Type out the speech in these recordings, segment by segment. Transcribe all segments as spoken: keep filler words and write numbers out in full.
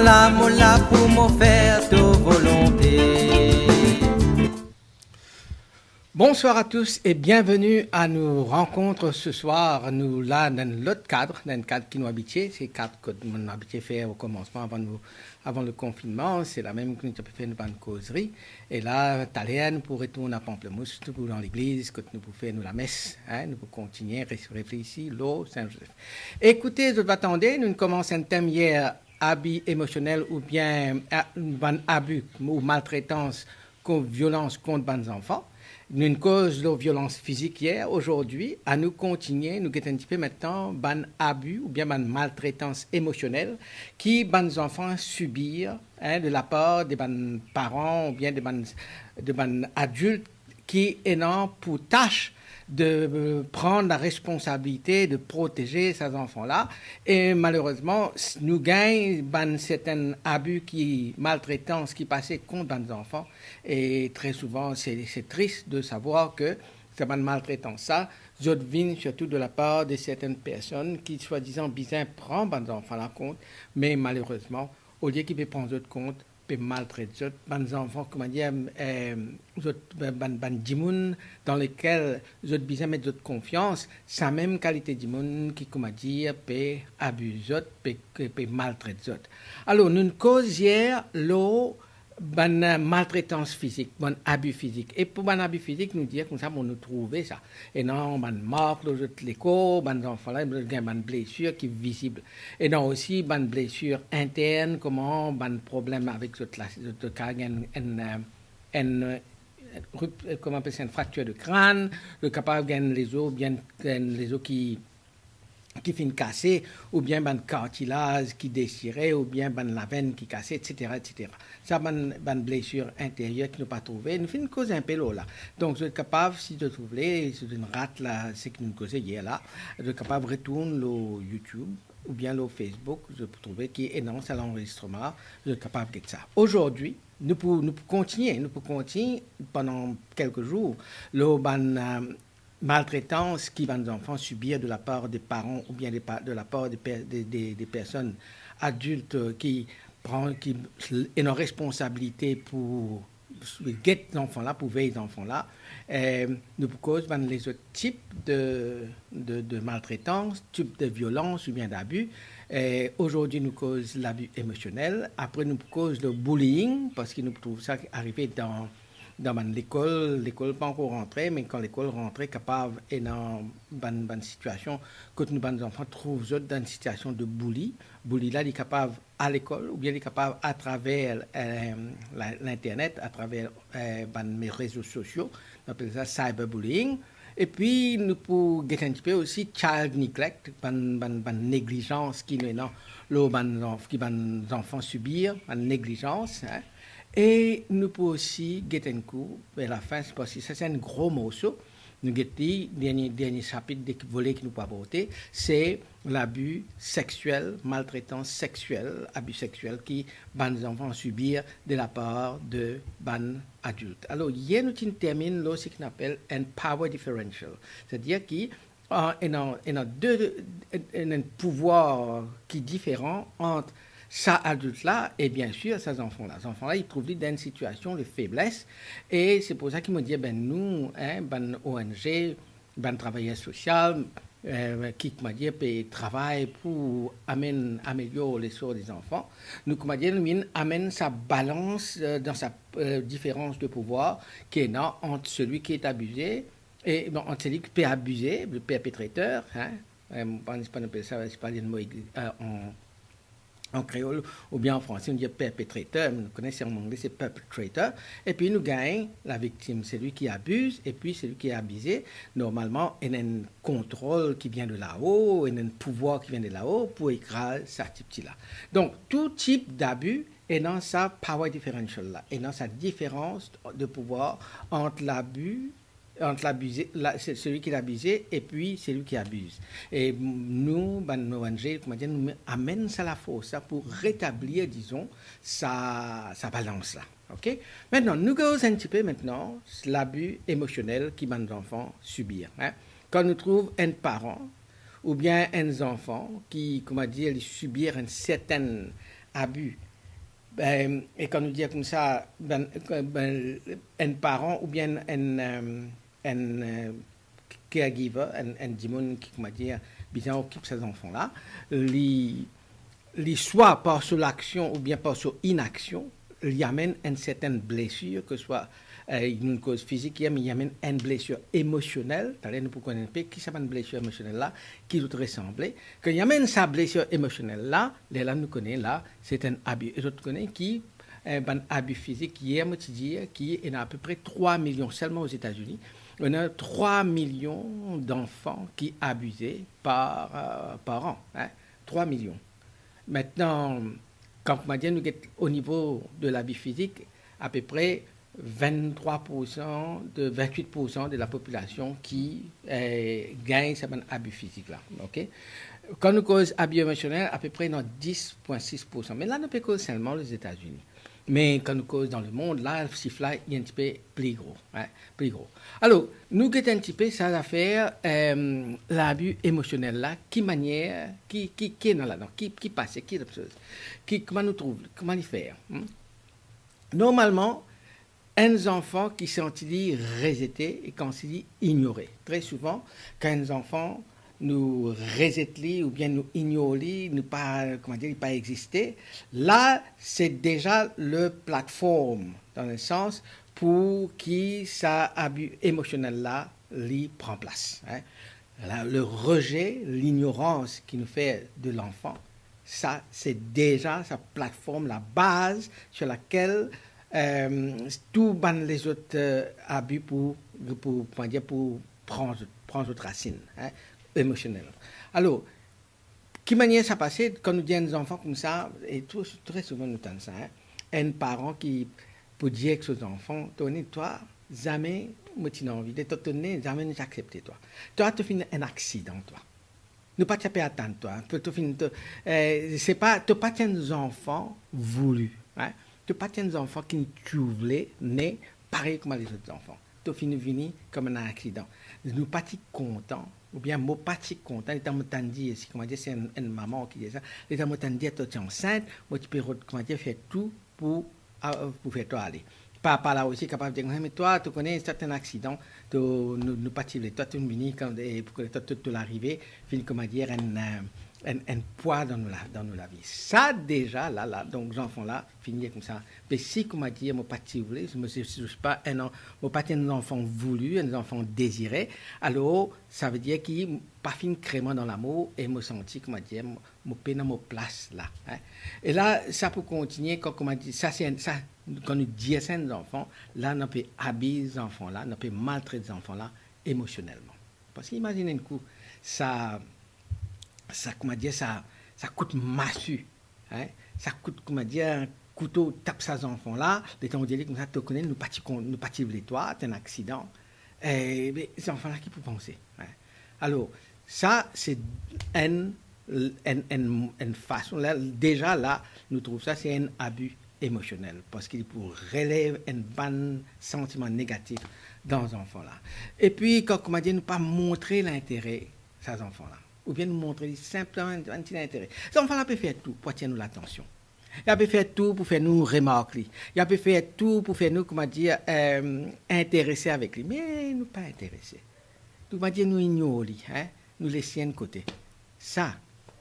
La, mo la pou mo fer to volonte. Bonsoir à tous et bienvenue à nos rencontres ce soir. Nou la dan lot kad, dan kad ki nou abitie, se kad kot nou abitie fer o komansman avan nou, avan le konfinnman, se la mem ki nou ti pe fer nou bann kozri. E la, taler nou pou retourn a Pamplemousse, nou pou dan legliz kot nou pou fer nou lames, hein, nou pou kontinie res-, reflesi lor Saint Joseph. Ekoute, zot va tande, nou komans enn tem yer, abi emosionel oubien, a, bann abi ou maltretans, kon-, violans kont bann zanfan. Nou'nn koz lor violans fizik yer, azordi, anou kontinie, nou get enn tipe mintnan bann abi oubien bann maltretans emosionel ki bann zanfan sibir, hein, de lapar de bann paran oubien de bann, de bann adilt ki ena pou tas de, euh, pran la responsabilite de proteze sa zanfan la. E malerezman, s-, nou gagn bann sertenn abi ki, maltretans ki pase kont bann zanfan. E tre souvan, se, se tris de savwar ke sa bann maltretans sa, zot vinn sirtou de lapar de sertenn personn ki swadizan bizin pran bann zanfan la kont, me malerezman, olie ki pe pran zot kont, pe maltret zot, bann zanfan, koumadir, eh, zot, bann, bann, bann dimoun dan lekel zot bizin met zot konfians, sa mem kalite dimoun ki, koumadir, pe abiz zot, pe, pe maltret zot. Alor, nou'nn koz yer lor bann, eh, maltretans fizik, bann abi fizik. E pou bann abi fizik, nou dir koumsa, bon, nou trouve sa. Ena bann mark lor zot lekor, bann zanfan la, zot gagn bann blesir ki vizib. Ena osi bann blesir intern, kouma bann problem avek zot la, zot kapav gagn enn, enn, rup-, kouma apel sa, enn fraktir de krann, zot kapav gagn lezo, oubien enn lezo ki, ki finn kase, oubien bann kartilaz ki desire, oubien bann lavenn ki kase, etsetera, etsetera. Sa bann, bann blesir interyer ki nou pa trouve, nou finn koz enpe lor la. Donk, zot kapav, si zot vle, si zot inn rat la, seki nou koze yer la, zot kapav retourn lor YouTube oubien lor Facebook, zot pou trouve ki ena sa lanrezistreman, zot kapav get sa. Azordi, nou pou, nou pou kontinie, nou pou kontinie pandan kelke zour lor bann, eh, maltretans ki bann zanfan sibir de lapar de paran oubien de pa-, de lapar de per-, de, de, de personn adilt, eh, ki pran, ki ena responsabilite pou get zanfan la, pou vey zanfan la. Eh, nou pou koz bann lezot tip de, de, de maltretans, tip de violans oubien dabi. Eh, azordi, nou koz labi emosionel. Apre, nou pou koz le bullying, parski nou pou trouv sa ki arive dan, dan bann lekol. Lekol pa ankor rantre, me kan lekol rantre, kapav ena bann, bann sitiasion kot nou bann zanfan trouv zot dan enn sitiasion de bully. Bully la, li kapav alekol, oubien li kapav atraver, eh, la, linternet, atraver, eh, bann rezo sosio, nou apel sa cyberbullying. Epi nou pou get enn tipe osi child neglect, bann, bann, bann neglizans ki nou ena lor bann zanf-, ki bann zanfan sibir, bann neglizans, hein. E nou pou osi get enn kou, ver lafin, parski sa se enn gro morso, nou get li, dernie, dernie sapit de vole ki nou pou aborte, se labi sexiel, maltretans sexiel, abi sexiel ki bann zanfan sibir de lapar de bann adilt. Alor, yer nou ti terminn lor seki nou apel enn power differential. Setadir ki, ah, ena, ena de, ena enn pouvwar ki diferan ant sa adilt la e, biensir, sa zanfan la. Zanfan la, li trouv li dan enn sitiasion de febles, e se pou sa ki mo dir, ben, nou, hein, bann O N G, bann travayer sosial, eh, ki, koumadir, pe travay pou amenn, amelior lesor de zanfan. Nou, koumadir, nou vinn amenn sa balans, eh, dan sa, eh, diferans de pouvwar ki ena ant seli ki est abusé, e, non, ant seli ki pe abize, le perpétrateur, hein, eh, mo pa, pa apel sa, mo pa dir mo, eh, an an kreol oubien an franse, nou dir perpétrateur, me nou kone se an angle, se perpetrator. Epi nou gagn laviktim, seli ki abiz, epi seli ki abize. Normalman, ena enn kontrol ki vinn de lao, ena enn pouvwar ki vinn de lao pou ekraz sa tipti la. Donk, tou tip dabi ena sa power differential la, ena sa diferans de pouvwar ant labi ant labize, la, se, seli ki labize epi seli ki abiz. E nou, bann O N G, koumadir, nou amenn sa lafors la pou retablir, dizon, sa, sa balans la. Ok? Mintnan, nou koz enn tipe mintnan labi emosionel ki bann zanfan sibir, hein. Kan nou trouv enn paran oubien enn zanfan ki, koumadir, li sibir enn sertenn abi. Be, e kan nou dir koumsa, be, be, enn paran oubien enn, enn, enn, eh, caregiver, enn, enn dimoun ki, kouma dir, bizin okip sa zanfan la, li, li swa par so laksion oubien par so inaksion, li amenn enn sertenn blesir, ke swa, eh, nou koz fizik, me li amenn enn blesir emosionel. Taler nou pou konn enpe ki sa bann blesir emosionel la, ki zot resanble. Kan li amenn sa blesir emosionel la, lerla nou kone la, se enn abi. E zot kone ki, eh, bann abi fizik, yer mo ti dir ki ena apepre trwa milion selman Ozetazini, ena trwa milion zanfan ki abize par, eh, par an, hein, trwa milion. Aster, kan, kouma dir, nou get o nivo de labi fizik, apepre venntrwa poursan de, vennwit poursan de lapopilasion ki, eh, gagn sa bann abi fizik la, ok? Kan nou koz abi emosionel, apepre dan dis pwin sis poursan. Me la, nou pe koz selman Ozetazini. Me kan nou koz dan lemond, la, sif la, li enn tipe pli gro, hein, pli gro. Alor, nou get enn tipe sa zafer, eh, labi emosionel la, ki manier, ki, ki, ki ena ladan, ki, ki pase, ki lapsoz, ki, kouma nou trouv, kouma li fer, hmm? Normalman, enn zanfan ki santi li rezete e ki santi li inyore. Tre souvan, kan enn zanfan, nou rezet li oubien nou ignor li, nou pa, kouma dir, li pa existe, la, se deza le platform, dan le sans, pou ki sa abi emosionel la, li pran plas, hein. La, le rejet, lignorans ki nou fer de lanfan, sa, se deza sa platform, labaz sur laquelle, eh, tou bann lezot, eh, abi pou, pou, kouma dir, pou pran zot, pran zot rasinn, hein, emosionel. Alor, ki manier sa pase, kan nou dir enn zanfan koumsa, e tre, tre souvan nou tann sa, hein, enn paran ki pou dir ek so zanfan, "Toni, twa, zame mo ti ena anvi de twa, to ne, zame nou ti aksepte twa. Twa, to finn enn aksidan, twa. Nou pa ti pe atann twa, to, to finn, to, eh, se pa, to pa ti enn zanfan voulu, hein. To pa ti enn zanfan ki ti oule ne parey kouma lezot zanfan. To finn vini kouma enn aksidan. Nou pa ti kontan, oubien mo pa ti kontan, letan mo tann dir, si, kouma dir, se enn, enn mama ki dir sa, letan mo tann dir to ti ansint, mo ti pe rod, kouma dir, fer tou pou, a, pou fer twa ale." Papa la osi kapav dir, "Me twa, to kone, sa ti enn aksidan, to, nou, nou pa ti vle twa, to vini kan, e pou kone twa, to, to larive finn, kouma dir, enn, eh, enn, enn pwa dan nou la, dan nou lavi." Sa deza la, la, donk zanfan la finn dir koumsa, "Me si, kouma dir, mo pa ti vle, mo, si, si, si pa enn, mo pa ti enn zanfan voulu, enn zanfan dezire, alor, savedir ki pa finn kre mwa dan lamour e mo santi, kouma dir, mo, mo pena mo plas la, hein." E la, sa pou kontinie, kan, kouma dir, sa se enn, sa, kan nou dir sa enn zanfan, la, nou pe abiz zanfan la, nou pe maltret zanfan la emosionelman. Parski imazinn enn kou, sa, sa, kouma dir, sa, sa kout masi, hein, sa kout, kouma dir, kouto tap sa zanfan la, letan ou dir li koumsa, to kone, nou pa ti kon-, nou pa ti vle twa, ti enn aksidan. Eh, be, zanfan la ki pou panse, hein? Alor, sa, se enn, enn, enn, enn fason la, deza la, nou trouv sa, se enn abi emosionel, parski li pou relev enn bann santiman negatif dan zanfan la. Epi, kan, kouma dir, nou pa montre lintere sa zanfan la, oubien nou montre li sinpleman enn ti lintere. Zanfan la pe fer tou pou atir nou latansion. Li pe fer tou pou fer nou remark li. Li pe fer tou pou fer nou, kouma dir, eh, interese avek li. Me nou pa interese. Nou, kouma dir, nou ignor li, hein? Nou les li enn kote. Sa,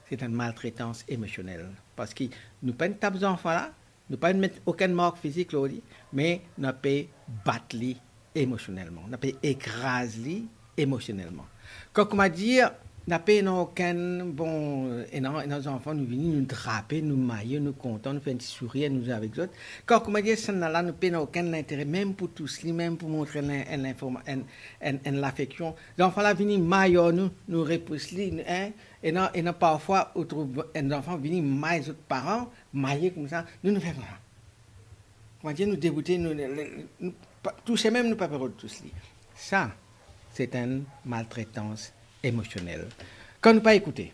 se enn maltretans emosionel. Parski nou pa inn tap zanfan la, nou pa inn met okenn mark fizik lor li, me nou pe bat li emosionelman, nou pe ekraz li emosionelman. Kan, kouma dir, nou pena okenn, bon, ena, ena zanfan, nou vini, nou drape, nou maye, nou kontan, nou fer enn ti sourir, nou zwe avek zot. Kan, kouma dir, sa la, nou pena okenn lintere, mem pou tous li, mem pou montre enn, enn, enn, enn lafeksion. Zanfan la vini may ar nou, nou repous li, nou, hein? Ena, ena parfwa ou trouv enn zanfan vini may zot paran, maye koumsa, nou, nou fer koumsa. Kouma dir, nou deboute, nou, nou, nou pa, touse mem, nou pa pe rod tous li. Sa, se enn maltretans emosionel. Kan nou pa ekoute,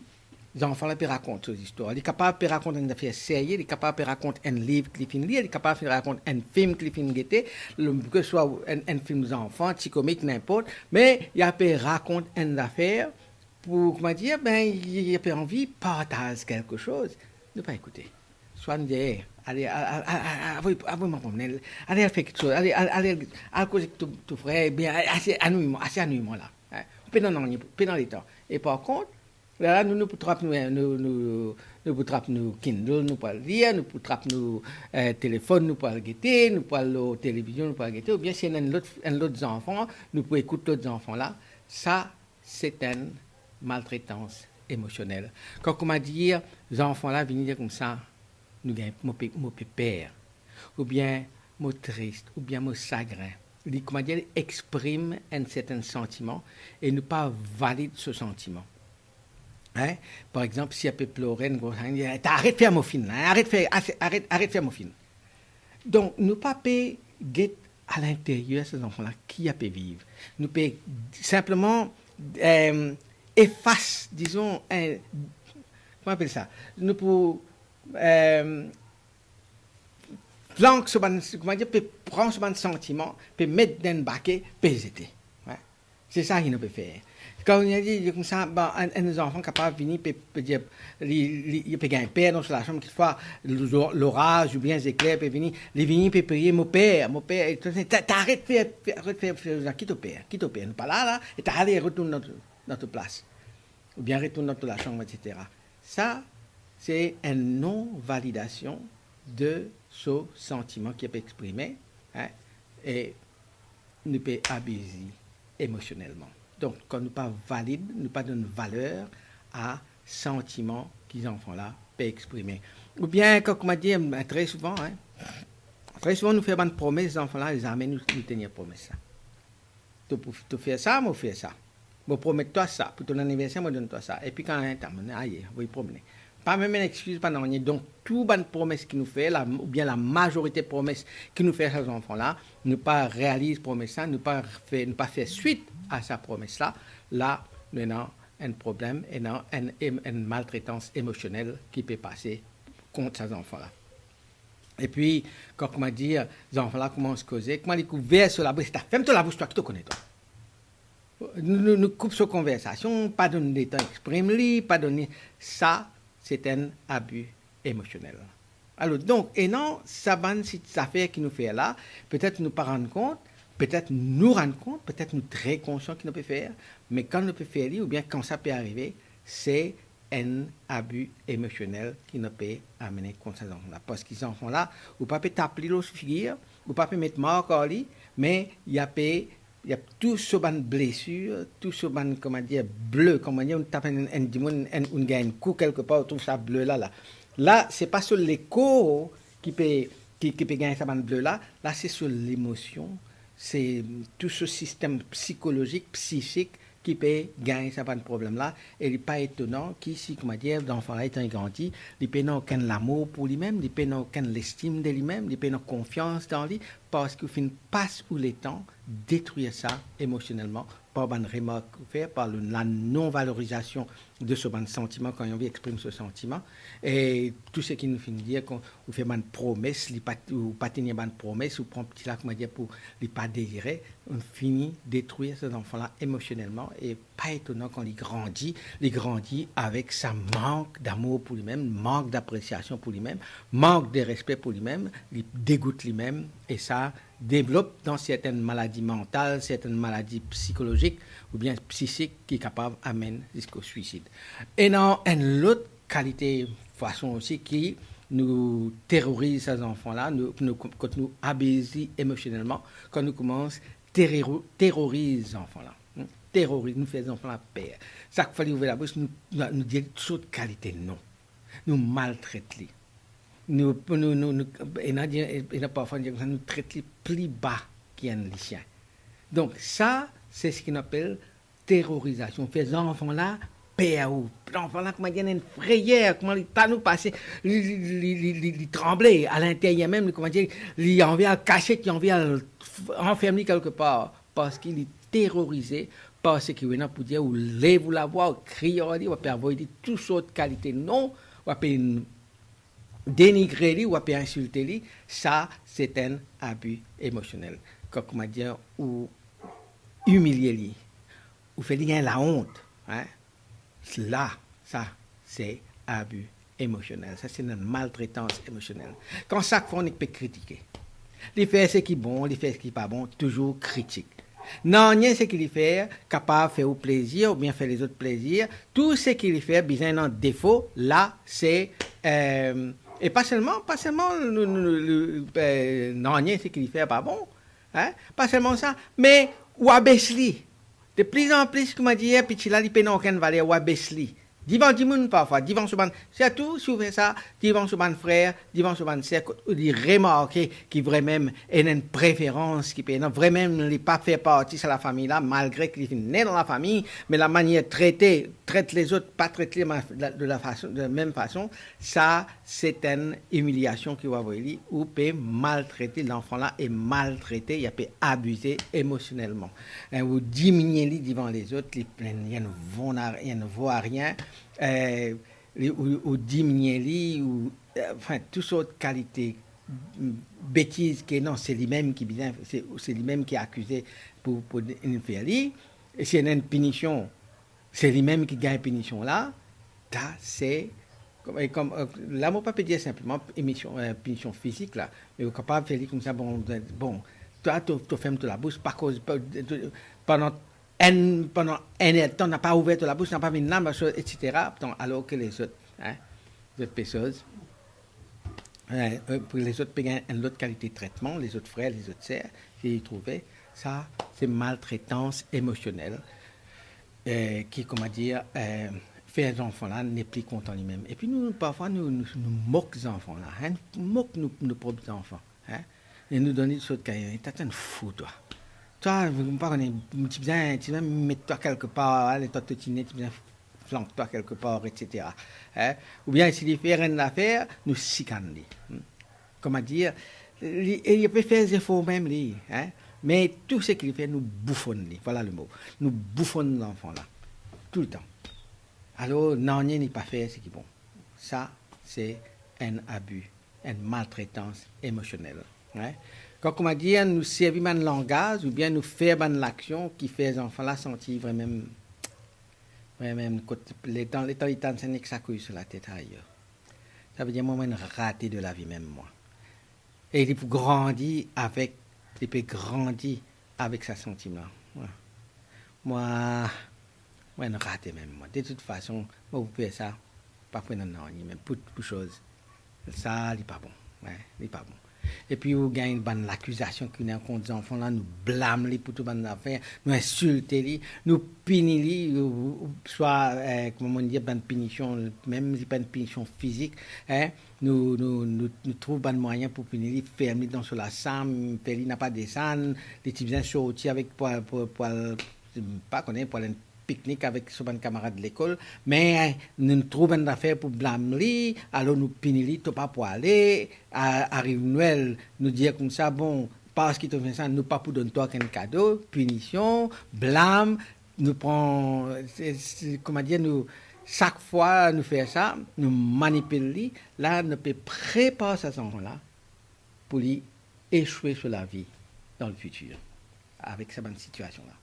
zanfan la pe rakont so zistwar. Li kapav pe rakont enn zafer serye, li kapav pe rakont enn liv ki li finn lir, li kapav pe rakont enn fim ki li finn gete, le, ke swa enn, enn fim zanfan, ti komik, ninport, me li pe rakont enn zafer pou, kouma dir, be, li, li pe anvi partaz kelke soz. Nou pa ekoute. Swa nou dir, "Eh, ale, al, al, al, al, avoy, avoy mwa promne, ale al fer kiksoz, ale, al, ale, al koz ek to, to frer, bien, ase, ase anwiy mwa, ase anwiy mwa la." Hein? Ou pena nanye, pena letan. E par kont, la, la, nou, nou pou trap nou, nou, nou, nou pou trap nou Kindle, nou pou al lir, nou pou trap nou, eh, telefonn, nou pou al gete, nou pou al lor televizion, nou pou al gete, oubien si ena enn lot, enn lot zanfan, nou pou ekout lot zanfan la. Sa, se enn maltretans emosionel. Kan, kouma dir, zanfan la vini dir koumsa, nou gagn, mo pe, mo pe per, oubien mo tris, oubien mo sagrin. Li, kouma dir, li exprim enn serten santiman e nou pa valid so santiman. Hein? Par exanp, si li pe plore, nou koumsa, li dir, "Eh, aret fer mo finn la, hein, aret fer, ase, aret, aret fer mo finn." Donk, nou pa pe get alinteryer sa zanfan la ki li pe viv. Nou pe sinpleman, eh, efas, dizon, eh, kouma apel sa? Nou pou, eh, plank so bann, kouma dir, pe pran so bann santiman, pe met dan enn bake, pe zete. Wi. Se sa ki nou pe fer. Kan nou dir, dir koumsa, bon, enn, enn zanfan kapav vini, pe, pe dir, li, li, li pe gagn per dan so lasanm, kikfwa, lo-, loraz oubien zekler pe vini, li vini, pe kriye, "Mo per, mo per," e to, ta, ta aret fer, fer, aret fer, fer, ki to per, ki to per, nou pa la, la, e ta ale retourn dan to, dan to plas. Oubien retourn dan to lasanm, et cetera. Sa, se enn non-validasion de so santiman ki pe exprime, hein, e nou pe abiz li emosionelman. Donk, kan nou pa valid, nou pa donn valer a santiman ki zanfan la pe exprime. Oubien, kan, kouma dir, tre souvan, hein, tre souvan nou fer bann promes zanfan la, zame nou, nou tenir promes la. To pou, to fer sa, mo fer sa. Mo promet twa sa, pou to laniverser, mo donn twa sa. Epi kan, ta, mo aye, avoy promne. Pa mem enn exkiz, pa nanye. Donk, tou bann promes ki nou fer la, oubien lamazorite promes ki nou fer sa zanfan la, nou pa realiz promes la, nou pa fer, nou pa fer swit a sa promes la, la, nou ena enn problem, ena enn, enn, enn maltretans emosionel ki pe pase kont sa zanfan la. Epi, kan, kouma dir, zanfan la koumans koze, kouma li ouver so labous, ta ferm to labous twa, ki to kone twa. Nou, nou, nou koup so konversasion, pa donn letan exprim li, pa donn li, sa, se enn abi emosionel. Alor, donk, ena sa bann ti zafer ki nou fer la, petet nou pa rann kont, petet nou rann kont, petet nou tre konsian ki nou pe fer, me kan nou pe fer li, oubien kan sa pe arive, se enn abi emosionel ki nou pe amene kont sa zanfan la. Parski zanfan la, ou pa pe tap li lor so figir, ou pa pe met mark ar li, me li pe, li tou so bann blesir, tou so bann, kouma dir, ble, kouma dir, ou tap enn, enn dimoun, enn, ou gagn enn kou kelkepar, ou trouv sa ble la, la. La, se pa so lekor ki pe, ki, ki pe gagn sa bann ble la, la se so lemosion, se tou so sistem psikolozik, psisik, ki pe gagn sa bann problem la, e li pa etonan ki si, kouma dir, zanfan la, letan li grandi, li pena okenn lamour pou limem, li pena okenn lestim de limem, li pena konfians dan li, parski ou finn pas ou letan detrir sa emosionelman par bann remark ou fer, par le, la non-valorizasion de so bann santiman, kan li anvi exprim so santiman. E tou seki nou finn dir, kan ou fer bann promes, li pa, ou pa tenir bann promes, ou pran piti la, kouma dir, pou li pa dezire, ou fini detrir sa zanfan la emosionelman, e pa etonan kan li grandi, li grandi avek sa mank damour pou limem, mank dapresiasion pou limem, mank de respe pou limem, li degout limem, e sa devlop dan sertenn maladi mantal, sertenn maladi psikolozik oubien psisik ki kapav amenn ziska swisid. Ena enn lot kalite fason osi ki nou teroriz sa zanfan la, nou, nou, kot nou abiz li emosionelman, kan nou koumans terero-, teroriz zanfan la. Hmm? Teroriz, nou fer zanfan la per. Sak fwa li ouver labous, nou, nou, nou dir li tou sort kalite non. Nou maltret li. Nou, nou, nou, nou, ena, ena parfwa nou dir koumsa, nou tret li pli ba ki enn lisien. Donk, sa, se seki nou apel terorizasion. Fer zanfan la per ou. Zanfan la, kouma dir, enn freyer, kouma li pa nou pase, li, li tranble, alinteryer mem, li, kouma dir, li anvi al kasiet, li anvi al f-, anferm li kelkepar, parski li terorize par seki ou ena pou dir, ou lev ou lavwa, ou kriy ar li, ou pe avoy li tou sort kalite non, ou pe denigre li, ou pe insilte li, sa, se enn abi emosionel. Kan, kouma dir, ou imilie li, ou fer li gagn laont, hein? La, sa, se abi emosionel. Sa se enn maltretans emosionel. Kan sak fwa nou pe kritike, li fer seki bon, li fer seki pa bon, touzour kritik. Nanye seki li fer kapav fer ou plezir oubien fer lezot plezir. Tou seki li fer bizin ena defo, la se, eh, e pa selman, pa selman nou, nou, nou, eh, nanye seki li fer pa bon, eh, pa selman sa, me ou abes li. De plis an plis, kouma dir, piti la, li pena okenn valer, ou abes li. Divan dimoun parfwa, divan so bann, sirtou si ou fer sa, divan so bann frer, divan so bann ser, kot ou li remarke ki vremem ena enn preferans ki pe ena, vremem li pa fer parti sa lafami la, malgre ki li finn ne dan lafami, me lamanier trete, tret lezot, pa tret li ma-, la, de la fason, de la mem fason, sa se enn imiliasion ki ou avoy li, ou pe maltrete lanfan la e maltrete, li pe abize emosionelman. Eh, ou diminie li divan lezot, li, li, li ne vo na-, li ne vo a rien, eh, li, ou, ou diminie li, ou, eh, anfin, tou sort kalite, mm, betiz ki ena, se limem ki bizin, se, se limem ki akize pou, pou inn fer li. E si ena enn pinision, se limem ki gagn pinision la, sa se, kom, e kom, eh, la mo pa pe dir sinpleman emision, eh, pinision fizik la, me ou kapav fer li koumsa, bon, bon, twa, to, to ferm to labous, pa koz, pa, to, pandan enn, pandan enn er tan, napa ouver to labous, napa vinn la, machin, et cetera. Donk, alor ki lezot, hein, lezot pe soz, eh, eh, pou lezot pe gagn enn lot kalite tretman, lezot frer, lezot ser, ki trouve, sa, se maltretans emosionel, eh, ki, kouma dir, eh, fer zanfan la nepli kontan limem. Epi nou, parfwa, nou, nou, nou mok zanfan la, hein, nou mok nou, nou prop zanfan, hein. E nou donn li sort kaye, ta enn fou, twa. Twa, mo pa kone, ti bizin, ti bizin met twa kelkepar, ale, twa to ti ne, ti bizin flank twa kelkepar, et cetera. Hein? Oubien si li fer enn zafer, nou sikann li. Hmm. Kouma dir, li, e li pe fer zefor mem li, hein? Me tou seki li fer, nou boufonn li. Vwala le mo. Nou boufonn zanfan la. Toultan. Alor, nanye li pa fer seki bon. Sa, se enn abi, enn maltretans emosionel. Hein? Kan, kouma dir, nou servi bann langaz oubien nou fer bann laksion ki fer zanfan la santi vremem, vremem kot, letan, letan li tann sa nek sa kouy so latet, ayo. Sa ve dir, mwa, mo enn rate de lavi mem, mwa. E li pou grandi avek, li pe grandi avek sa santiman. Mwa, mwa, mwa enn rate mem, mwa. De tout fason, mo pou fer sa, pa pou ena nanye mem, pou, pou soz. Sa, li pa bon. Wi, li pa bon. Epi ou gagn bann lakizasion ki vinn kont zanfan la, nou blam li pou tou bann zafer, nou insilte li, nou pini li, ou, ou, swa, eh, kouma mo dir, bann pinision, mem si pa enn pinision fizik, hein, nou, nou, nou, nou trouv bann mwayin pou pini li, ferm li dan so lasam, fer li napa desann, li ti bizin sorti avek pou al, pou, pou al, pa kone, pou al enn piknik avek so bann kamarad lekol, me nou trouv enn zafer pou blam li, alor nou pini li, to pa pou ale, a-, ariv Nwel, nou dir koumsa, bon, parski to fer sa, nou pa pou donn twa okenn kado, pinision, blam, nou pran, se, se, kouma dir, nou, sak fwa nou fer sa, nou manipil li, la nou pe prepar sa zanfan la pou li eswe so lavi dan lefitir, avek sa bann sitiasion la,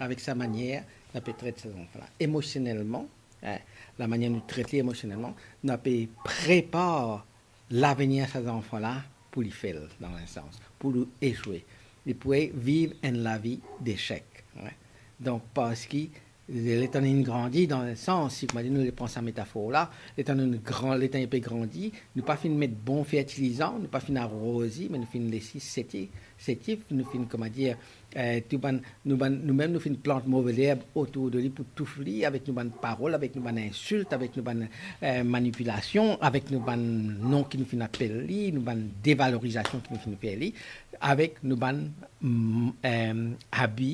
avek sa manier nou pe tret sa zanfan la emosionelman, hein, lamanier nou tret li emosionelman, nou pe prepar lavenir sa zanfan la pou li fel, dan enn sans, pou li eswe. Li pou viv enn lavi desek, hein. Donk, parski letan li grandi, dan enn sans, si kouma dir, nou pran sa metafor la, letan nou gran, letan li pe grandi, nou pa finn met bon fertilizan, nou pa finn aroz li, me nou finn les li seti, seti, nou finn, kouma dir, eh, tou bann, nou bann, nou mem nou finn plant move lerb otour de li pou touf li, avek nou bann parol, avek nou bann insilt, avek nou bann, eh, manipilasion, avek nou bann non ki nou finn apel li, nou bann devalorizasion ki nou finn fer li, avek nou bann, mm, eh, abi,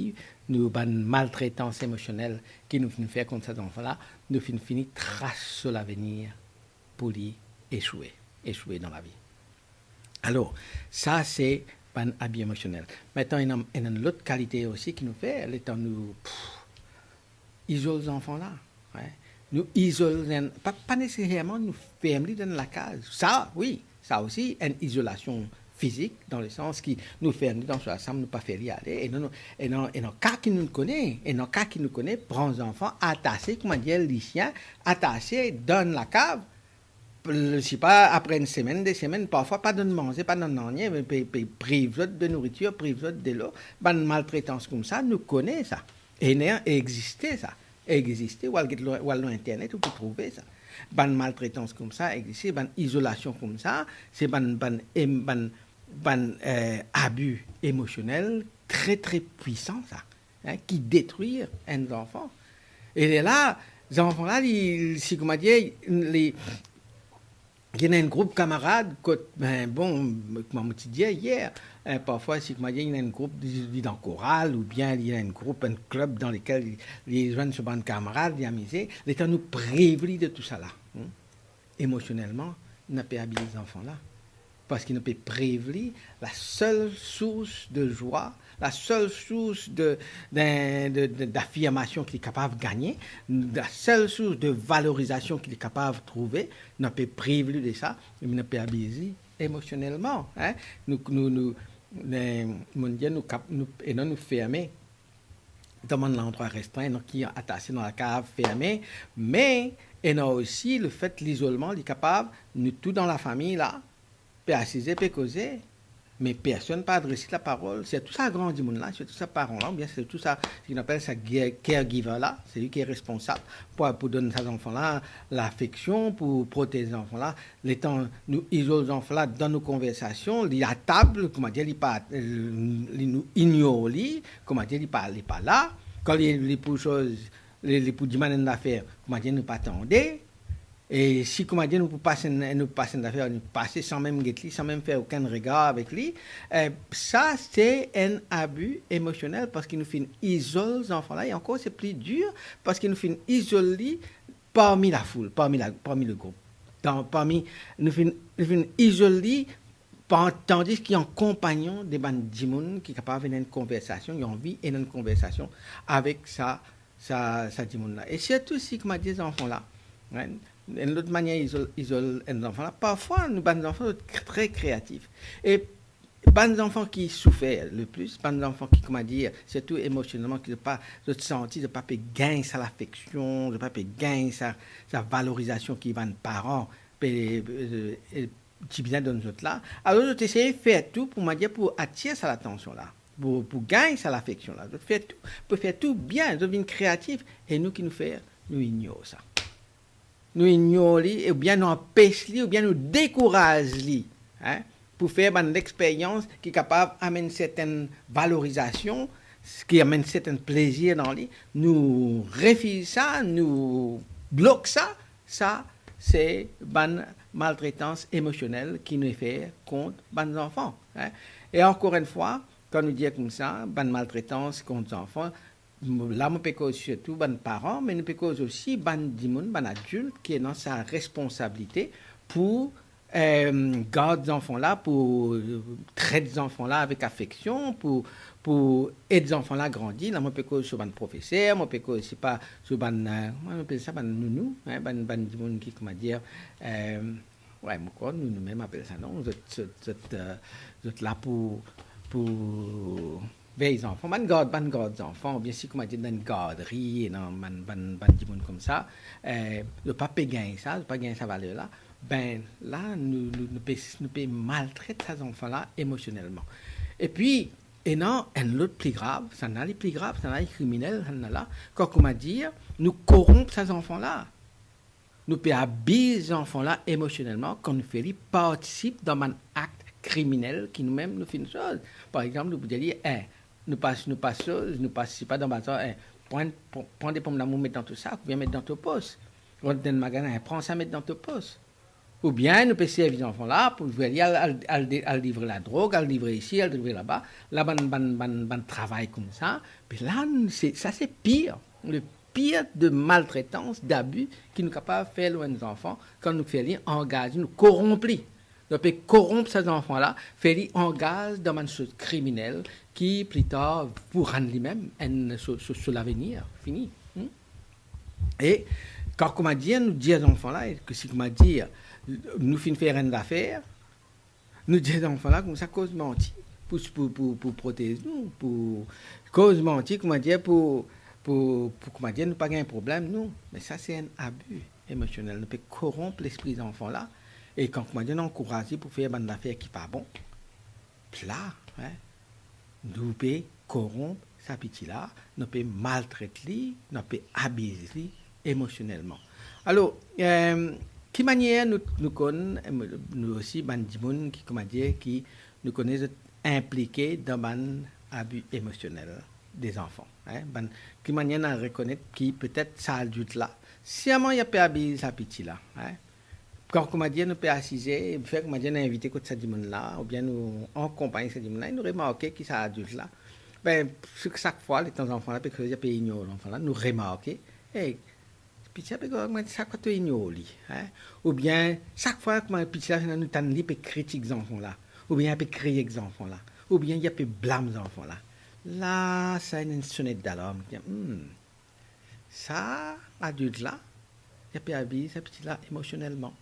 nou bann maltretans emosionel ki nou finn fer kont sa zanfan la, nou finn fini tras so lavenir pou li eswe, eswe dan lavi. Alor, sa se bann abi emosionel. Aster, ena, ena enn lot kalite osi ki nou fer, letan nou, pff, izol zanfan la, wi. Nou izol, pa, pa neseserman nou ferm li dan lakaz. Sa, wi, sa osi enn izolasion fizik, dan lesans ki nou ferm li dan so lasam, nou pa fer li ale. E non, non, e non, e non, ka ki nou kone, e non, ka ki nou kone, pran zanfan, atase, kouma dir, lisien, atase dan lakav, L-, sipa apre enn semenn, de semenn, parfwa pa donn manze, pa donn nanye, me pe, pe priv zot de nouritir, priv zot delo. Bann maltretans koumsa, nou kone sa. Ena, existe sa. Existe, ou al get lor, ou al lor internet, ou pou trouve sa. Bann maltretans koumsa existe, bann izolasion koumsa, se bann, bann, em, bann, bann, eh, abi emosionel tre, tre pwisan sa, hein, ki detrir enn zanfan. E lerla, zanfan la, li, li, si, kouma dir, li, li ena enn group kamarad kot, ben, bon, kouma mo ti dir yer, eh, parfwa, si, kouma dir, li ena enn group, li, li dan koral, oubien li ena enn group, enn klib dan lekel li, li zwenn so bann kamarad, li amize, letan nou priv li de tousala, hmm, emosionelman, nou pe abiz zanfan la. Parski nou pe priv li lasel sours de zwa, lasel sours de, de, de, de, dafirmasion ki li kapav gagne, lasel sours de valorizasion ki li kapav trouve, nou pe priv li de sa, e nou pe abiz li emosionelman, hein. Nou, nou, nou, eh, mo dir nou kap-, nou, e non nou ferme dan bann landrwa restrin, ena ki atase dan lakaz ferme, me ena osi lefet lizolman, li kapav, nou tou dan lafami la, pe asize, pe koze, me personn pa adres laparol. Sirtou sa gran dimoun la, sirtou sa paran la, oubien sirtou sa, seki nou apel sa care-, caregiver la, seki responsab pou, pou donn sa zanfan la lafeksion, pou protez zanfan la. Letan nou izol zanfan la dan nou konversasion, li atab, kouma dir, li pa, li, nou ignor li, kouma dir, li pa, li pa la. Kan li, li pou soz, li, li pou dimann enn zafer, kouma dir, nou pa tande. E si, kouma dir, nou pou pas enn, nou pas enn zafer, nou pase san mem get li, san mem fer okenn regar avek li. Eh, sa se enn abi emosionel, parski nou finn izol zanfan la, e ankor se pli dir, parski nou finn izol li parmi lafoul, parmi la, parmi legroup. Dan, parmi, nou finn, nou finn izol li, pa-, tandis ki an konpagnon de bann dimoun ki kapav ena enn konversasion, li anvi ena enn konversasion avek sa, sa, sa dimoun la. E sirtou si, kouma dir, zanfan la, hein, enn lot manier izol, izol enn zanfan la, parfwa nou bann zanfan zot tre kreatif. E bann zanfan ki soufer leplis, bann zanfan ki, kouma dir, sirtou emosionelman, ki zot pa, zot santi zot pa pe gagn sa lafeksion, zot pa pe gagn sa, sa valorizasion ki bann paran pe, eh, eh, ti bizin donn zot la. Alor zot esey fer tou, kouma dir, pou atir sa latansion la, pou, pou gagn sa lafeksion la. Zot fer tou, pou fer tou bien, zot vinn kreatif, e nou ki nou fer, nou ignor sa. Nou ignor li, oubien nou anpes li, oubien nou dekouraz li, hein, pou fer bann lexperyans ki kapav amenn sertenn valorizasion, ki amenn sertenn plezir dan li. Nou refiz sa, nou blok sa, sa se bann maltretans emosionel ki nou fer kont bann zanfan, hein. E ankor enn fwa, kan nou dir koumsa, bann maltretans kont zanfan, la mo pe koz sirtou bann paran, me nou pe koz osi bann dimoun, bann adilt ki ena sa responsabilite pou, eh, gard zanfan la, pou tret zanfan la avek afeksion, pou, pou ed zanfan la grandi. La mo pe koz so bann profeser, mo pe koz, sipa, so bann, eh, kouma nou apel sa, bann nounou, hein, bann, bann dimoun ki, kouma dir, eh, we, mo krwar nou, nou mem apel sa, non? Zot, zot, zot, eh, zot la pou, pou vey zanfan, bann gard, bann gard zanfan, oubien si, kouma dir, dan enn gardri, ena bann, bann, bann dimoun koumsa, eh, zot pa pe gagn sa, zot pa gagn sa valer la, ben, la, nou, nou, nou pe, nou pe maltret sa zanfan la emosionelman. Epi, ena enn lot pli grav, sannla li pli grav, sannla li kriminel, sannla la, kan, kouma dir, nou koronp sa zanfan la. Nou pe abiz zanfan la emosionelman kan nou fer li partisip dan bann akt kriminel ki nou mem nou finn soz. Par exanp, nou pou dir li, eh, nou pas, nou pas soz, nou pas, sipa, dan bazar, eh, pran, pran, pran de pomdamour, met dan to sak, oubien met dan to pos. Rant dan enn magazin, eh, pran sa, met dan to pos. Oubien nou pe servi zanfan la pou fer li al, al, al de-, al livre ladrog, al livre isi, al livre laba, la bann, bann, bann, bann travay koumsa. Me la, se, sa se pir. Le pir de maltretans, dabi ki nou kapav fer lor enn zanfan, kan nou fer li angaz, nou koronp li. Nou pe koronp sa zanfan la, fer li angaz dan bann soz kriminel ki pli tar pou rann limem enn so, so, so lavenir fini. Hmm? E kan, kouma dir, nou dir zanfan la, e ke si, kouma dir, nou finn fer enn zafer, nou dir zanfan la koumsa, koz manti pou, pou, pou, pou protez nou, pou koz manti, kouma dir, pou, pou, pou, kouma dir, nou pa gagn problem, nou. Me sa se enn abi emosionel, nou pe koronp lespri zanfan la. E kan, koumadir, nou ankouraz li pou fer bann zafer ki pa bon, la, en, nou pe koronp sa piti la, nou pe maltret li, nou pe abiz li emosionelman. Alor, em, ki manier nou, nou konn, em, nou osi bann dimoun ki, koumadir, ki nou kone zot inplike dan bann abi emosionel de zanfan, en? Bann, ki manier nou rekonet ki petet sa adilt la, sirman li pe abiz sa piti la, en? Kan, koumadir, nou pe asize, fer, koumadir, nou invite kot sa dimoun la, oubien nou ankonpagn sa dimoun la, e nou remarke ki sa adilt la, be, sak, sak fwa, letan zanfan la pe koze, li pe ignor zanfan la, nou remarke, e, piti la pe koz, koumadir, sak fwa to ignor li, en? Oubien, sak fwa, koumadir, piti la, nou tann li pe kritik zanfan la, oubien li pe kriye ek zanfan la, oubien li pe blam zanfan la. La, sa ena enn sonet dalarm, ki, hmm, sa adilt la, li pe abiz sa piti la emosionelman.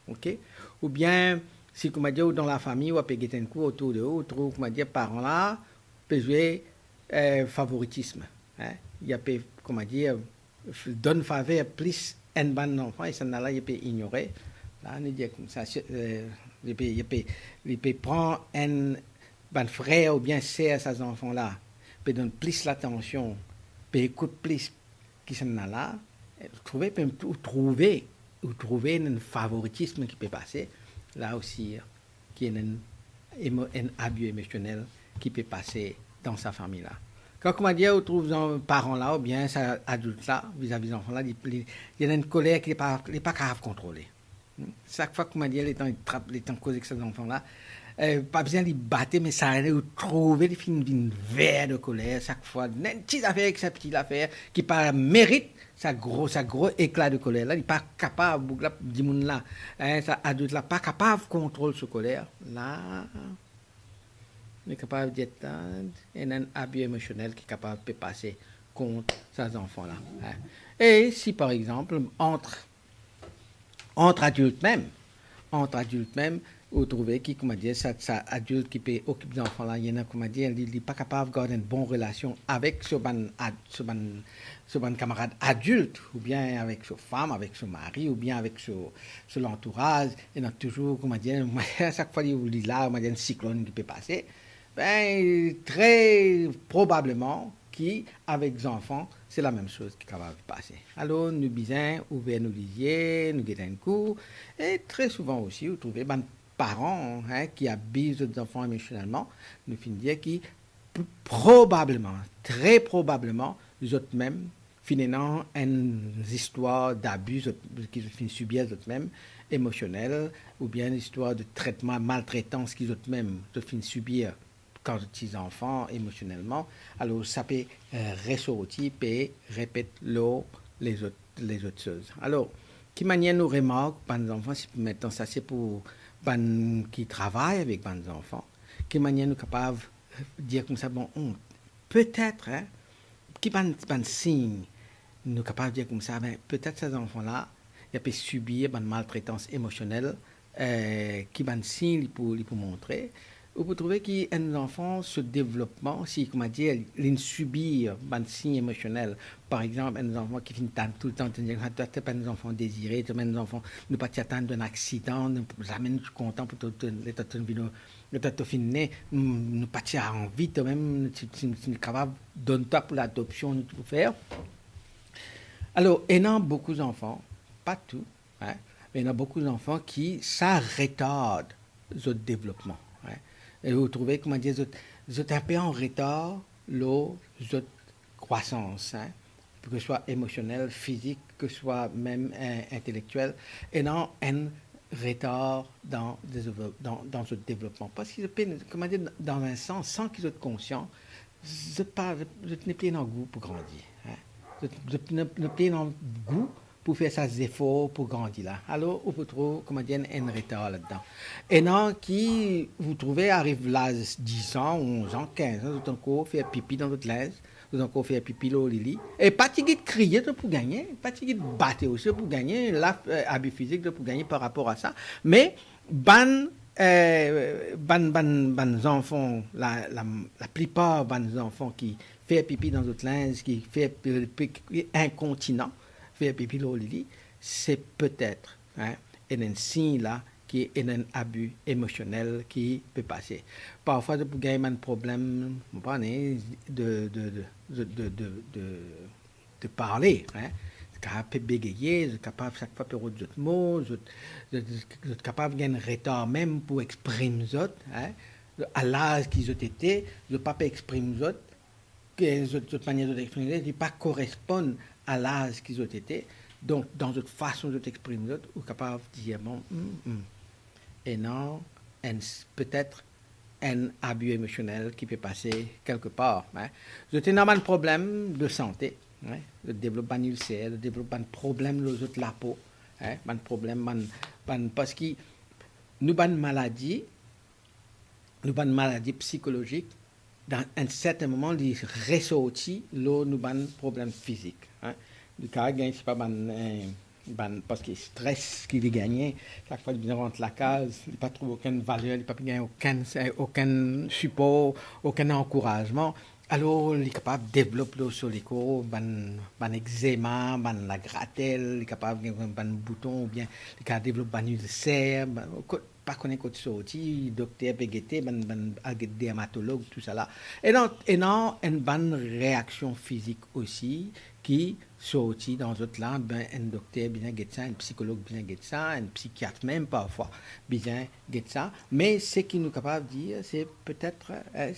Oke? Oubien, si, koumadir, ou dan lafami, ou pe get enn kou otour de ou, ou trouv, koumadir, paran la pe zwe, eh, favoritism, en? Li pe, koumadir, f-, donn faver plis enn bann zanfan, e sannla la, li pe ignore. La, nou dir koumsa, si, eh, li pe, li pe, li pe pran enn bann frer oubien ser sa zanfan la, pe donn plis latansion, pe ekout plis ki sannla la, ou trouve, pe, ou trouve, ou trouve enn favoritism ki pe pase, la osi, ki ena enn emo-, enn abi emosionel ki pe pase dan sa fami la. Kan, koumadir, ou trouv zan-, paran la oubien sa adilt la, vizavi zanfan la, li, li, li ena enn koler ki li pa, li pa kapav kontrole. Sak fwa, koumadir, letan li trap, letan koz ek sa zanfan la, eh, pa bizin li bate, me sa, ou trouve li finn vinn ver de koler sak fwa. Ena enn ti zafer ki sa piti la fer, ki pa merit sa gro, sa gro ekla de koler la, li pa kapav, boug la, dimoun la, en, sa adilt la pa kapav kontrol so koler la, li kapav dir, ena enn abi emosionel ki kapav pe pase kont sa zanfan la, en. E si, par exanp, ant, ant adilt mem, ant adilt mem, ou trouve ki, koumadir, sa, sa adilt ki pe okip zanfan la, li ena, koumadir, li, li pa kapav gard enn bon relasion avek so bann ad-, so bann, so bann kamarad adilt, oubien avek so fam, avek so mari, oubien avek so, so lantouraz, ena touzour, koumadir, sak fwa li, li la, koumadir, enn siklonn ki pe pase, be, tre probableman ki avek zanfan, se lamem soz ki kapav pase. Alor, nou bizin ouver nou lizie, nou get enn kou, e tre souvan osi, ou trouve bann paran, en, ki abiz zot zanfan emosionelman, nou finn dir ki p-, probableman, tre probableman, zot mem finn ena enn zistwar dabi, zot, ki zot finn sibir zot mem, emosionel, oubien zistwar de tretman, maltretans ki zot mem, zot finn sibir kan zot ti zanfan, emosionelman. Alor, sa pe, eh, resorti, pe repet lor lezot, lezot soz. Alor, ki manier nou remark bann zanfan, si, aster sa se pou bann ki travay avek bann zanfan, ki manier nou kapav dir koumsa, bon, hmm, petet, en, ki bann, bann sign nou kapav dir koumsa, be, petet sa zanfan la, li pe sibir bann maltretans emosionel, eh, ki bann sign li pou, li pou montre. Ou pou trouve ki enn zanfan, so devlopman, si, koumadir, li sibir bann sign emosionel, par exanp, enn zanfan ki finn tann toultan, tann, ah, to, to pa enn zanfan dezire, to pa enn zanfan, nou pa ti atann to enn aksidan, nou, zame nou ti kontan pou to, to, letan to vinn, letan to finn ne, nou, nou pa ti anvi to mem, nou ti, ti, ti kapav donn twa pou ladopsion, nou ti pou fer. Alor, ena boukou zanfan, pa tou, en, me ena boukou zanfan ki sa retard zot devlopman, en. E ou trouve, koumadir, zot, zot enpe an retar lor zot krwasans, en, ke swa emosionel, fizik, ke swa mem, eh, intelektiel, ena enn retar dan, dan, dan zot devlopman. Parski zot pe, koumadir, dan enn sans, san ki zot konsian, zot pa, zot, zot nepli ena gou pou grandi, en. Zot, zot ne, nepli ena gou pou fer sa zefor pou grandi la. Alor, ou pou trouv, koumadir, enn, enn retar ladan. Ena ki, ou trouve, ariv laz dis an, onz an, kinz an, zot ankor fer pipi dan zot linz, zot ankor fer pipi lor lili. E pa ti git kriye zot pou gagne, pa ti git bate osi zot pou gagne, la, eh, abi fizik zot pou gagne par rapor a sa. Me bann, eh, bann, bann, bann zanfan, la, la, laplipar bann zanfan ki fer pipi dan zot linz, ki fer pi-, pi-, ki inkontinan, fer pipi lor lili, se petet, hein, ena enn sign la ki ena enn abi emosionel ki pe pase. Parfwa, zot pou gagn bann problem, mo pa kone, de, de, de, de, de, de, de, de parle, hein. Zot kapav pe begeye, zot kapav sak fwa pe rod zot mo, zot, zot, zot kapav gagn retar mem pou exprim zot, hein. A laz ki zot ete, zot pa pe exprim zot, ke zot, zot manier zot exprim zot, li pa koresponn a laz ki zot ete. Donk, dan zot fason zot exprim zot, ou kapav dir, bon, hmm, hmm. Ena enn s-, petet enn abi emosionel ki pe pase kelkepar, hein. Zot ena bann problem de sante, hein. Zot devlop bann ilser, zot devlop bann problem lor zot lapo, hein. Bann problem, bann, bann, parski nou bann maladi, nou bann maladi psikolozik, dan enn serten moman, li resorti lor nou bann problem fizik, hein. Li kapav gagn, sepa bann, eh, bann, parski stres ki li gagne, sak fwa li bizin rant lakaz, li pa trouv okenn valer, li pa pe gagn okenn, eh, okenn sipor, okenn ankourazman. Alor, li kapav devlop lor so lekor bann, bann egzema, bann lagratel, li kapav gagn bann bouton, oubien li kapav devlop bann ilser, bann, kot, pa kone kot sorti, dokter pe gete, bann, bann al get dermatolog, tousala. Ena, ena enn bann reaksion fizik osi ki sorti dan zot la, ben, enn dokter bizin get sa, enn psikolog bizin get sa, enn psikiat mem parfwa bizin get sa. Me seki nou kapav dir, se petet, eh,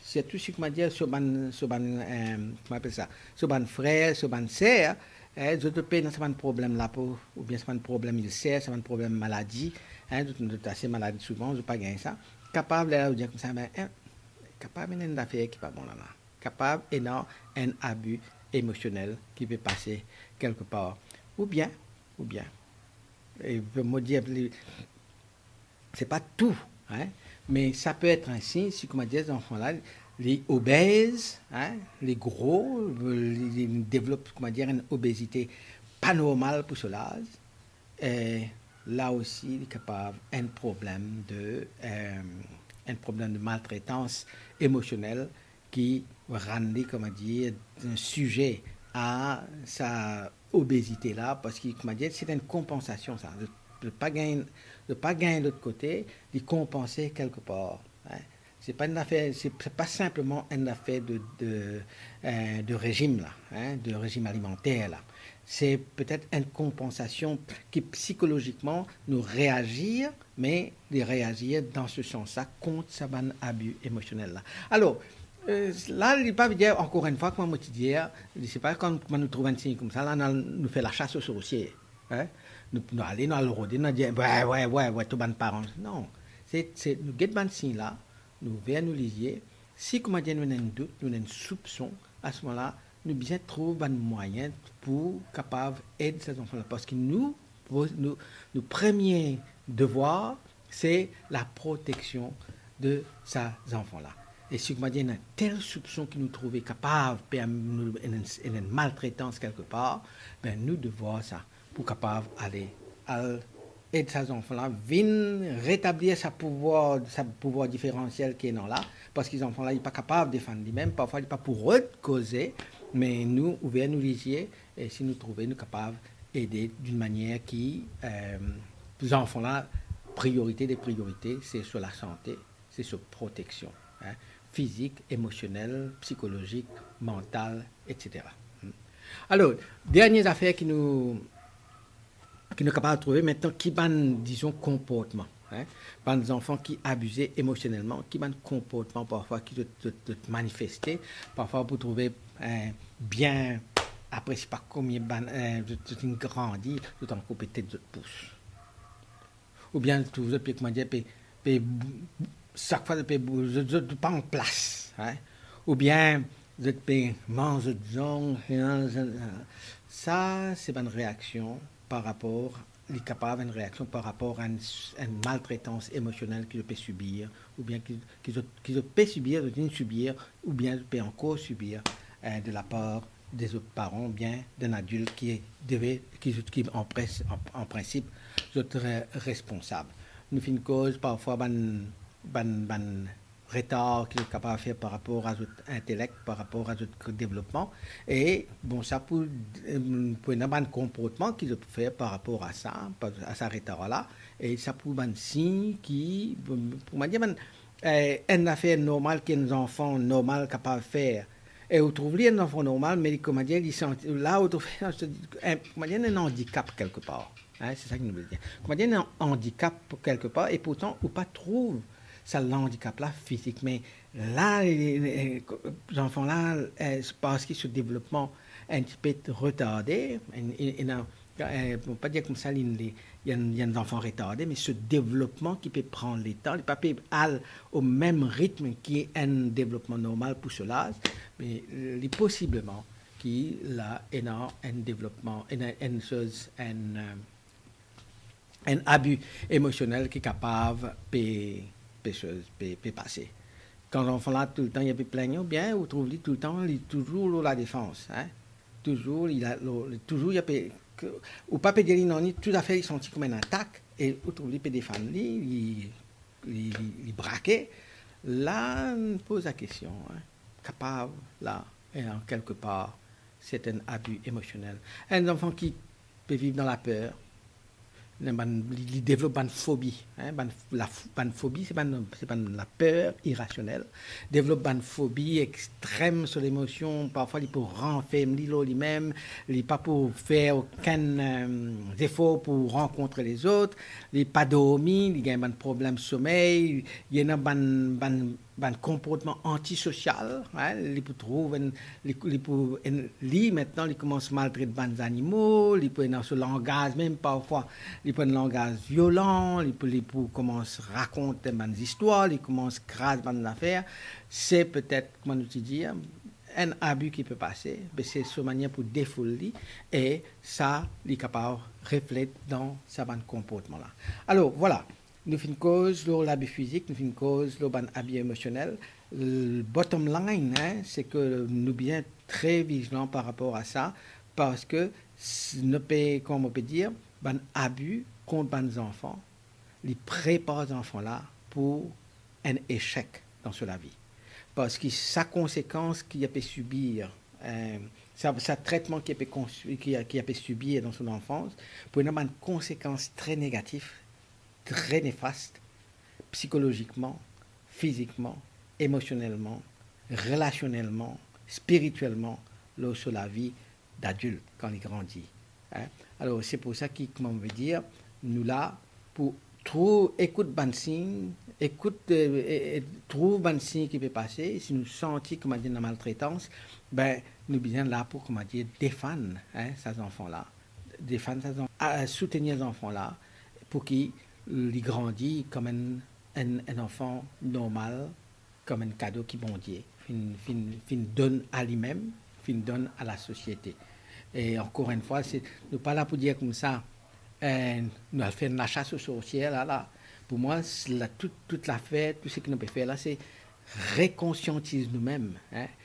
sirtou si, kouma dir, so bann, so bann, eh, kouma apel sa, so bann frer, so bann ser, eh, zot pe ena sa bann problem lapo, oubien sa bann problem ilser, sa bann problem maladi, hein, zot, zot ase malad souvan, zot pa gagn sa. Kapav, lerla ou dir koumsa, ben, eh, kapav ena enn zafer ki pa bon la la. Kapav ena enn abi emosionel ki pe pase kelkepar. Oubien, oubien, e mo dir, li, se pa tou, hein, me sa pe et enn sign, si, kouma dir, zanfan la, li obez, hein, li gro, li, li devlop, kouma dir, enn obezite pa normal pou so laz, e la osi, li kapav enn problem de, eh, enn problem de maltretans emosionel ki rann li, kouma dir, size a sa obezite la, parski, kouma dir, se enn konpansasion sa. Zot, zot pa gagn, zot pa gagn lot kote, li konpanse kelkepar, hein. Se pa enn zafer, se, se pa sinpleman enn zafer de, de, eh, de rezim la, hein, de rezim alimanter la. Se petet enn konpansasion ki psikolozikman nou reazir, me li reazir dan se sans la kont sa bann abi emosionel la. Alor, eh, la, li pa ve dir, ankor enn fwa, kouma mo ti dir, li, se pa kan, kouma nou trouv enn sign koumsa la, nou, nou fer lachass o sorsie, hein? Nou, nou ale, nou al rode, nou al dir, we, we, we, we, to bann paran. Non, se, se nou get bann sign la, nou ouver nou lizie. Si, kouma dir, nou ena enn dout, nou ena enn soupson, a se moman la, nou bizin trouv bann mwayin pou kapav ed sa zanfan la, parski nou, nou, nou premie devwar, se laproteksion de sa zanfan la. E si, kouma dir, ena tel soupson ki nou trouve kapav perm-, nou, ena, ena enn maltretans kelkepar, ben, nou devwar sa pou kapav ale, al ed sa zanfan la vinn retablir sa pouvwar, sa pouvwar diferansiel ki ena la, parski zanfan la, li pa kapav defann limem, parfwa li pa pou rod koze, me nou ouver nou lizie, e si nou trouve, nou kapav ede d'une manière ki, eh, zanfan la, priorite de priorite, se so lasante, se so proteksion, hein, fizik, emosionel, psikolozik, mantal, et cetera. Hmm. Alor, dernie zafer ki nou, ki nou kapav trouve, aster, ki bann, dizon, konportman, hein, bann zanfan ki abize emosionelman, ki bann konportman parfwa ki zot, zot, zot manifeste, parfwa pou trouve, eh, bien, apre sepa konbien bann, eh, zot, zot inn grandi, zot ankor pe tet zot pous. Oubien trouv zot pe, kouma dir, pe, pe, sak fwa zot pe, zot, zot pa an plas, hein? Oubien zot pe manz zot zong, hein, zot, sa, se bann reaksion par rapor, li kapav enn reaksion par rapor a enn, enn maltretans emosionel ki zot pe sibir, oubien ki, ki zot, ki zot pe sibir, zot inn sibir, oubien zot pe ankor sibir, eh, de lapar de zot paran, oubien d'enn adilt ki deve, ki zot, ki an pres-, an, an prinsip, zot re-, responsab. Nou finn koz parfwa bann, bann, bann retar ki zot kapav fer par rapor a zot intelek, par rapor a zot devlopman. E, bon, sa pou, pou ena bann konportman ki zot pou fer par rapor a sa, par, a sa retar la. E sa pou bann sign ki, pou, pou mo dir, bann, eh, enn zafer normal ki enn zanfan normal kapav fer. E ou trouv li enn zanfan normal, me li, kouma dir, li santi, la ou trouv, eh, kouma dir, enn andikap kelkepar. Hein, se sa ki nou vle dir. Kouma dir, enn andikap kelkepar, e pourtan, ou pa trouv sa landikap la fizik, me la, eh, eh, zanfan la, eh, parski so devlopman enn tipe retarde, enn, enn, enn, eh, pou pa dir koumsa, li, li, li enn, li enn zanfan retarde, me so devlopman ki pe pran letan, li pa pe al o mem ritm ki enn devlopman normal pou so laz, me li posibleman ki la ena enn devlopman, ena enn soz, enn, eh, enn abi emosionel ki kapav pe, pe soz, pe, pe pase. Kan zanfan la toultan li pe plengn, oubien ou trouv li toultan, li touzour lor ladefans, hein. Touzour, li la, lor, li touzour, li pe, ke, ou pa pe dir li nanye, tou zafer li santi kouma enn atak, e ou trouv li pe defann li, li, li, li, li brake. La, nou poz lakestion, hein. Kapav, la, e an kelkepar, se enn abi emosionel. Enn zanfan ki pe viv dan laper, li, li devlop bann fobi, hein, bann, la, bann fobi, se bann, se bann laper irasionel. Devlop bann fobi extrem so lemosion, parfwa li pou ranferm li lor limem, li pa pou fer okenn, eh, zefor pou rankontre lezot, li pa dormi, li gagn bann problem somey, li ena bann, bann bann konportman antisosial, hein, li pou trouv enn, li, li pou enn, li, aster li koumans maltret bann zanimo, li pou ena so langaz mem parfwa, li pou enn langaz violan, li pou, li pou koumans rakont bann zistwar, li koumans kraz bann zafer. Se petet, kouma nou ti dir, enn abi ki pe pase, be se so manier pou defoul li, e sa, li kapav reflet dan sa bann konportman la. Alor, vwala. Nou finn koz lor labi fizik, nou finn koz lor bann abi emosionel. L-, bottom line, hein, se ke nou bizin tre vizilan par rapor a sa, parski s-, nou pe, kouma mo pe dir, bann abi kont bann zanfan, li prepar zanfan la pou enn esek dan so lavi. Parski sa konsekans ki li pe sibir, eh, sa, sa tretman ki li pe kons-, ki, ki li pe sibir dan so lanfans, pou ena bann konsekans tre negatif, tre nefast, psikolozikman, fizikman, emosionelman, relasionelman, spiritielman, lor so lavi dadilt kan li grandi. Hein? Alor, se pou sa ki, kouma mo pe dir, nou la pou trouv, ekout bann sign, ekout, eh, eh, eh, trouv bann sign ki pe pase. Si nou santi, kouma dir, ena maltretans, be, nou bizin la pou, kouma dir, defann, hein, sa zanfan la. Defann sa zanfan, a, soutenir zanfan la, pou ki li grandi kom enn, enn, enn zanfan normal, kom enn kado ki Bondie finn, finn, finn donn a limem, finn donn a lasosiete. E ankor enn fwa, se, nou pa la pou dir koumsa, eh, nou al fer enn lassas o sorsier la, la. Pou mwa, s-, la, tout, tout lafer, tou seki nou pe fer la, se rekonsiantiz noumem, hein.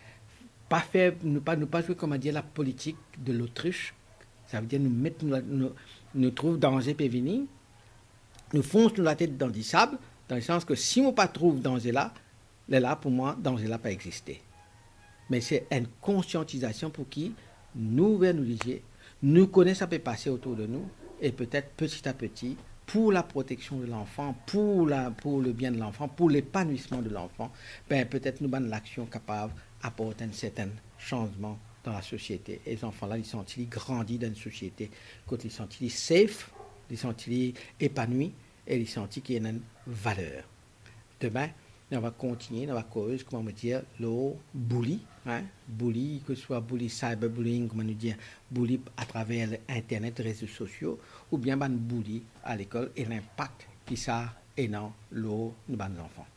Pa fer, nou pa, nou pa zwe, kouma dir, lapolitik de lotrich. Savedir nou met, nou, nou, nou trouv danze pe vini, nou fons nou latet dan disab, dan lesans ke si mo pa trouv danze la, lerla pou mwa, danze la pa existe. Me se enn konsiantizasion pou ki nou ouver nou lizie, nou kone sa pe pase otour de nou, e petet peti a peti, pou laproteksion de lanfan, pou la, pou lebien de lanfan, pou lepanwisman de lanfan, be, petet nou bann laksion kapav aport enn serten sanzman dan lasosiete. E zanfan la, li santi li grandi dan enn sosiete kot li santi li safe, li santi li epanwi, e li santi ki ena enn valer. Demin, nou va kontinie, nou va koz, kouma mo dir, lor bully, hein, bully, ke swa bully, cyberbullying, kouma nou dir, bully atraver internet, rezo sosio, oubien bann bully a lekol e linpak ki sa ena lor nou bann zanfan.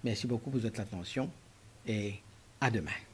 Mersi boukou pou zot latansion e a demin.